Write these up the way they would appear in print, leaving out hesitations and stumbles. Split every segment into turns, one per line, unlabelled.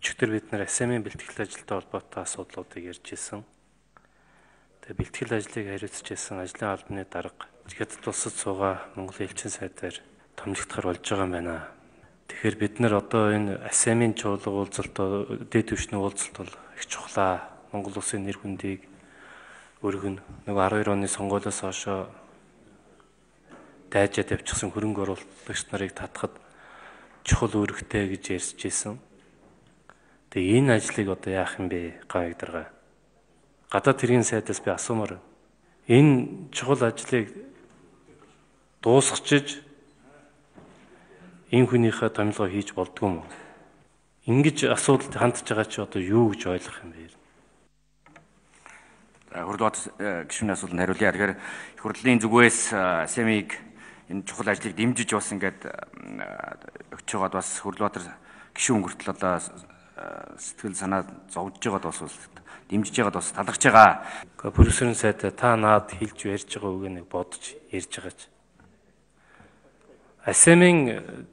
Өчигдөр бид нэр АСЕМ-ийн бэлтгэл ажилтай холбоотой асуудлуудыг ярьж исэн. Тэгээ бэлтгэл ажлыг хариуцж исэн ажлын албаны дарга Хятад улсад суугаа Монголын элчин сайдаар томилогдохор болж байгаа юм байна. Тэгэхээр бид нар одоо энэ АСЕМ-ийн чуулга уулзалт, дээд түвшний уулзалт бол их чухлаа. Монгол улсын нэр хүндийг өргөн нөгөө 12 оны сонгуулиос хойшоо дайжаад явчихсан хөрөнгө оруулагч нарыг татхад чухал үүрэгтэй гэж ярьж исэн. Тэгээ энэ ажлыг одоо яах юм бэ, гавьяаг дарга? Гадаад хэргийн сайдаас би асуумаар. Энэ чухал ажлыг дуусгачиж энэ хүнийхээ томилгоо хийж болдгоо юм уу? Ингэж асуудалд хандж байгаа чи одоо юу гэж ойлгох юм бэ?
Хурлбаатар гишүүний асуултанд хариулъя. Тэгэхээр их хурлын зүгээс АСЕМ-ийг энэ чухал ажлыг дэмжиж бас ингээд өгч байгаад бас Хурлбаатар гишүүн хүртэл одоо сэтгэл санаа зовж байгаад бас дэмжиж байгаад бас талархаж байгаа.
Профессорын сайдаа та наад хэлж ярьж байгаа үгийг нэг бодож ярьж байгаа ч. АСЕМ-ийн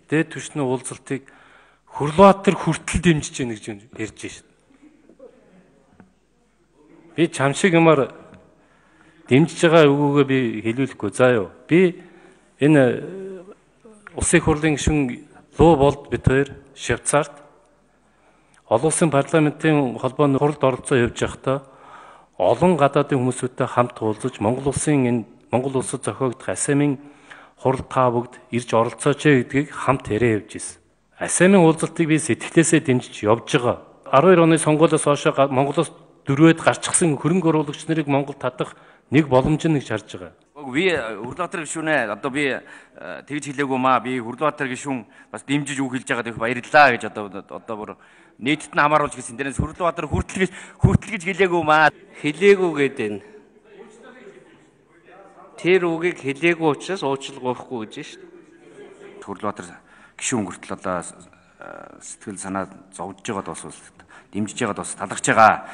дээд түвшний уулзалтыг Хурлбаатар хүртэл дэмжиж яах гэж ярьж байна. Би чам шиг юмар дэмжиж байгаа үгүйгээ би хэлүүлэхгүй заа юу. Би энэ улсын их хурлын гишүүн Луу болд бит хоёр Швейцарт олон улсын парламентын холбооны хуралд оролцоо явж байхдаа олон гадаадын хүмүүсүүдтэй хамт уулзаж Монгол улсын энэ Монгол улсад зохиогдох АСЕМ-ийн хурал та бүгд ирж оролцооч гэдгийг хамт яриа явж ирсэн. АСЕМ-ийн уулзалтыг би сэтгэлээсээ дэмжиж явж байгаа. 12 оны сонгуулиос хойш Монголоос дөрвөөд гарчихсан хөрөнгө оруулагч нарыг Монгол татах нэг боломж нь гэж харж байгаа.
Би Хурлбаатар гишүүнээ одоо би тэгж хэлээгүй маа. Би Хурлбаатар гишүүн бас дэмжиж үг хэлж байгаад их баярлалаа гэж одоо бүр нийтэд нь хамааруулж гэсэн. Тэрнээс Хурлбаатар хүртэл гэж хэлээгүй маа.
Хэлээгүй гэдэг нь. Тэр үгийг хэлээгүй учраас уучлал гуйхгүй гэж шүү дээ.
Хурлбаатар гишүүн хүртэл одоо сэтгэл санаа зовж байгаад бас дэмжиж байгаад бас талархаж байгаа.